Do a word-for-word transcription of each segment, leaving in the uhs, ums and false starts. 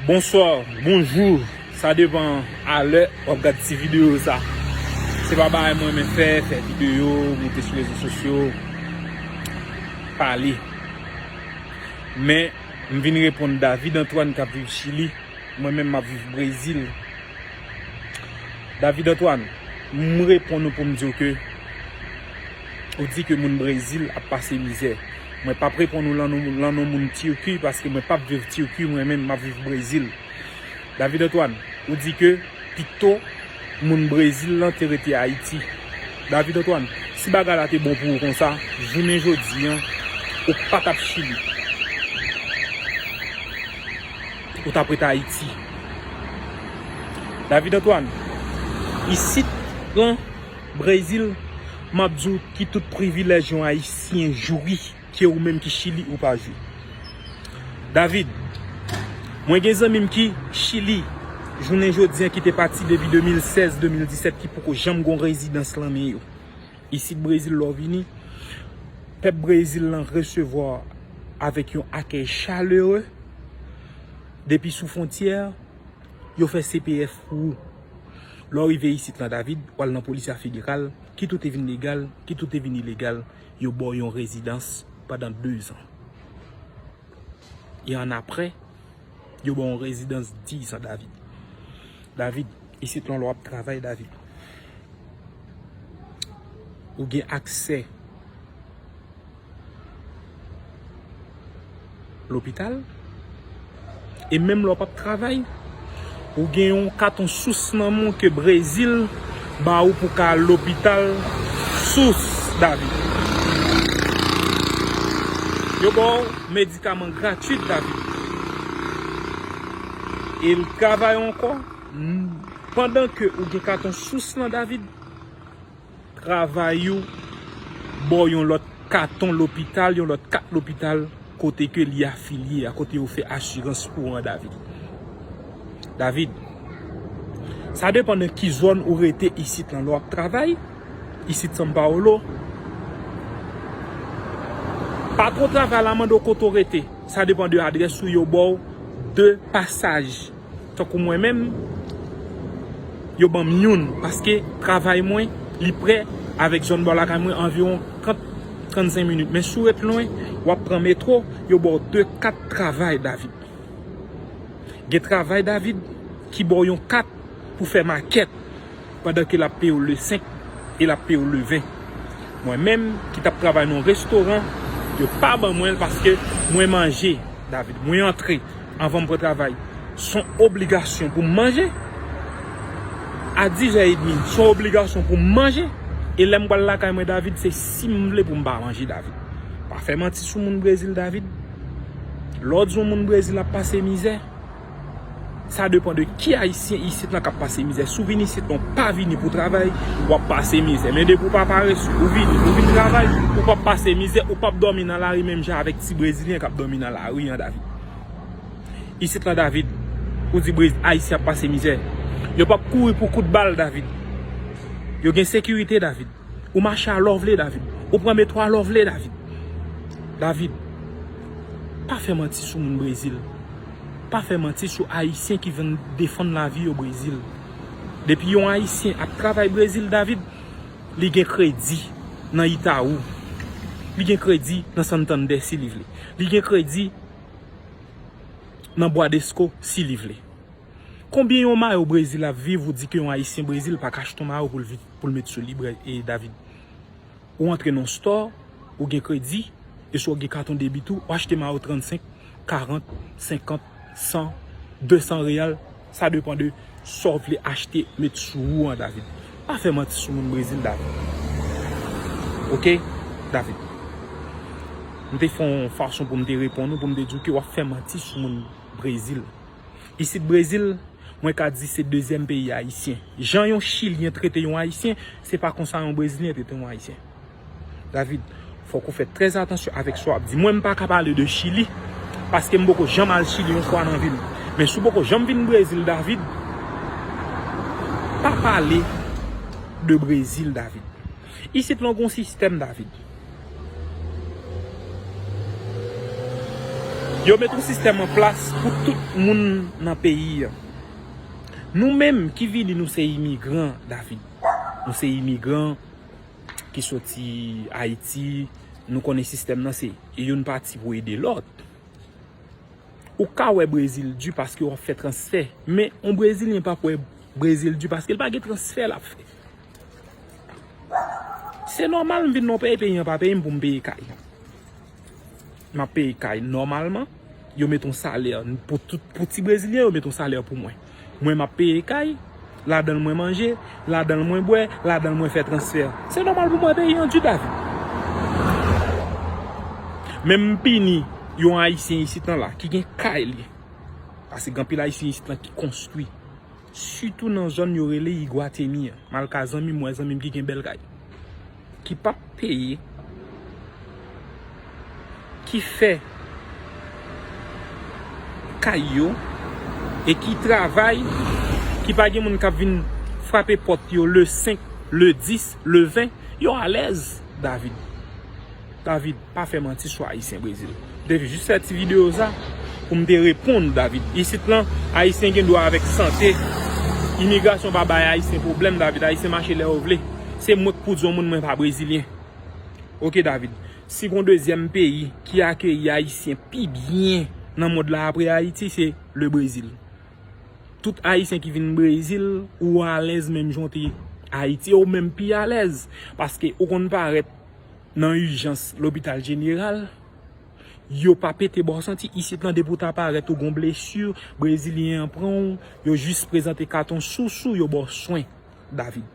Bonswa, bonjou, sa depann a lè w ap gad ti videyo sa. Se pa bagay mwen renmen fè, fè videyo, moute sou rezo sosyo, pale. Men, m vin reponn David Antoine k ap viv Chili, mwen menm m ap viv Brezil. David Antoine, m reponn ou pou m di w ke ou di ke moun Brezil ap pase mizè. Mwen p ap reponn ou lan non, lan non moun Tiki paske mwen p ap viv Tiki, mwen menm m ap viv Brezil. David Antoine, ou di ke pito moun Brezil lan te rete Ayiti. David Antoine, si bagay la te bon pou ou konsa, jounen jodi an, ou pa t ap Chili. Ou t ap ret Ayiti. David Antoine, isit lan Brezil, m ap di w ki tout privilèj yon Ayisyen jwi, ke ou menm ki Chili ou pa jwi. David, mwen gen zanmi m ki Chili, jounen jodi an ki te pati depi de mil sèz, de mil disèt, ki poko janm gon rezidans lan men yo. Isit Brezil, lè w vini, pèp Brezil lan resevwa w avèk yon akèy chalere. Depi sou fwontyè, yo fè C P F pou ou. Lè w rive isit lan, David, w al nan polis federal, kit ou te vin legal, kit ou te vin ilegal, yo ba w yon rezidans pandan dezan. E annapre, yo ba w yon rezidans dizan, David. David, isit lan lè w ap travay, David, ou gen aksè lopital. E menm lè w p ap travay, ou gen yon katon sous nan men w ke Brezil ba ou pou ka al lopital sous, David. Yo ba w medikaman gratwit, David. E l travay ankò, n-, pandan ke ou gen katon sous lan, David, travay ou ba w yon lòt katon lopital, yon lòt kat lopital, kote ke li afilye a, kote yo fè asirans pou an, David. David, sa depann de ki zòn ou rete isit lan. Lè w ap travay, isit São Paulo, patwon travay la mande w kote w rete. Sa depann de adrès ou, yo ba w de pasaj. Tankou mwen menm, yo ban m youn, paske travay mwen, li pre avèk zòn bò lakay mwen, anviwon trant, trannsenk minit. Men si w ret lwen, w ap pran metwo, yo ba w de kat travay, David. Gen travay, David, ki ba w yon kat pou fè makèt, pandan ke l ap peye w le senk e l ap peye w le ven. Mwen menm, ki t ap travay nan yon restoran, yo pa ban mwen l paske mwen manje, David. Mwen antre anvan m pran travay. Se yon obligasyon pou m manje. A dis è edmi, se yon obligasyon pou m manje. E lè m pral lakay mwen, David, se si m vle pou m pa manje, David. Pa fè manti sou moun Brezil, David. Lè w di yon moun Brezil ap pase mizè, sa depann de ki Ayisyen isit lan k ap pase mizè. Si w vin isit lan, w pa vini pou travay, w ap pase mizè. Men depi w pa parese, ou vini, ou vin travay, ou p ap pase mizè, ou p ap dòmi nan lari menm jan avèk ti Brezilyen k ap dòmi nan lari an, David. Isit lan, David, ou di Brez-, Ayisyen ap pase mizè. Yo p ap kouri pou kout bal, David. Yo gen sekirite, David. Ou mache a lè w vle, David. Ou pran metwo a lè w vle, David. David, pa fè manti sou moun Brezil. Pa fè manti sou Ayisyen ki vin defann lavi yo Brezil. Depi yon Ayisyen ap travay Brezil, David, li gen kredi nan Itaú. Li gen kredi nan Santander si li vle. Li gen kredi nan Bradesco si li vle. Konbyen yon mayo Brezil ap viv, ou di ke yon Ayisyen Brezil pa ka achte yon mayo pou l vi-, pou l met sou li, Bre-, e David? Ou antre nan yon store, ou gen kredi, e si w gen katon debi tou, ou achte mayo trannsenk, karant, senkant, san, desan reyal, sa depann de sa w vle achte, met sou ou an, David. Pa fè manti sou moun Brezil, David. Oke, David. M te fè yon fason pou m te reponn ou, pou m te di w ke w ap fè manti sou moun Brezil. Isit Brezil, mwen ka di se dezyèm peyi Ayisyen. Jan yon Chilyen trete yon Ayisyen, se pa konsa yon Brezilyen trete yon Ayisyen. David, fòk ou fè trè atansyon avèk sa w ap di. Mwen, m pa ka pale de Chili, paske m poko janm al Chili yon fwa nan vi m. Men si w poko janm vin Brezil, David, pa pale de Brezil, David. Isit lan gon sistèm, David. Yo met yon sistèm an plas pou tout moun nan peyi a. Nou menm ki vini, nou se imigran, David. Nou se imigran ki soti Ayiti. Nou konnen sistèm nan se youn pati pou ede lòt. Ou ka wè Brezil di paske w ap fè transfè. Men yon Brezilyen p ap wè Brezil di paske l pa gen transfè l ap fè. Se nòmal m vin nan yon peyi, peyi an pa peyi m pou m peye kay. M ap peye kay nòmalman. Yo met yon salè pou tout, pou ti Brezilyen, yo met yon salè pou mwen. Mwen, m ap peye kay, ladan l mwen manje, ladan l mwen bwè, ladan l mwen fè transfè. Se nòmal pou mwen peye yon di, David. Men m pini yon Ayisyen isit lan la, ki gen kay li. Paske gen anpil Ayisyen isit lan ki konstwi. Sitou nan zòn yo rele Iguatemi an. M al ka zanmi m, m wè zanmi m ki gen bèl kay. Ki p ap peye, ki fè kay yo, e ki travay, ki pa gen moun k ap vin frape pòt yo le senk, le dis, le ven, yo alèz, David. David, pa fè manti sou Ayisyen Brezil. M te jis fè ti videyo sa pou m te reponn David. Isit lan, Ayisyen gen dwa avèk sante. Imigrasyon pa bay Ayisyen pwoblèm, David. Ayisyen mache lè yo vle. Se mwen k pou di yon moun mwen pa Brezilyen. Oke, David. Si gon dezyèm peyi ki akeyi Ayisyen pi byen nan mond la apre Ayiti, se le Brezil. Tout Ayisyen ki vin Brezil, ou alèz menm jan w te Ayiti, ou menm pi alèz. Paske ou konn parèt nan ijans lopital jeneral, yo pa pete ba w santi. Isit lan, depi w ta parèt, ou gon blesi, Brezilyen an pran w, yo jis prezante katon sous ou, yo ba w swen. David.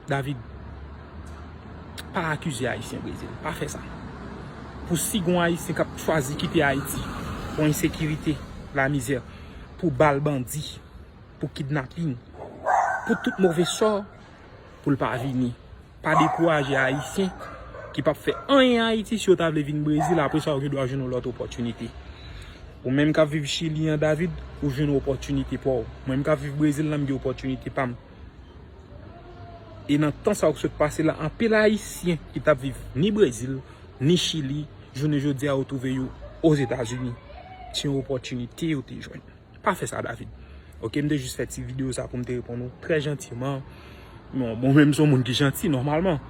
David. Pa akize Ayisyen Brezil. Pa fè sa. Pou si gon Ayisyen k ap chwazi kite Ayiti, pou ensekirite, lamizè, pou bal bandi, pou kidnaping, pou tout move sò, pou l pa vini. Pa dekouraje Ayisyen ki p ap fè anyen Ayiti, si yo ta vle vin Brezil, apre sa yo gen dwa jwenn yon lòt opòtinite. Ou menm k ap viv Chili an, David, ou jwenn yon opòtinite pa w. Mwen menm k ap viv Brezil la, m gen opòtinite pa m. E nan tan sa yo k sot pase la, anpil Ayisyen ki t ap viv ni Brezil, ni Chili, jounen jodi a, yo twouve yo Ozetazini. Se yon opòtinite yo te jwenn. Pa fè sa, David. Oke, m te jis fè ti videyo sa pou m te reponn ou trè jantiman. Bon, bon, menm se yon moun ki janti, nòmalman.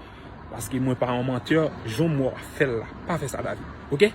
Paske mwen pa yon mantè, jan m wè w ap fè l la. Pa fè sa, David. Oke?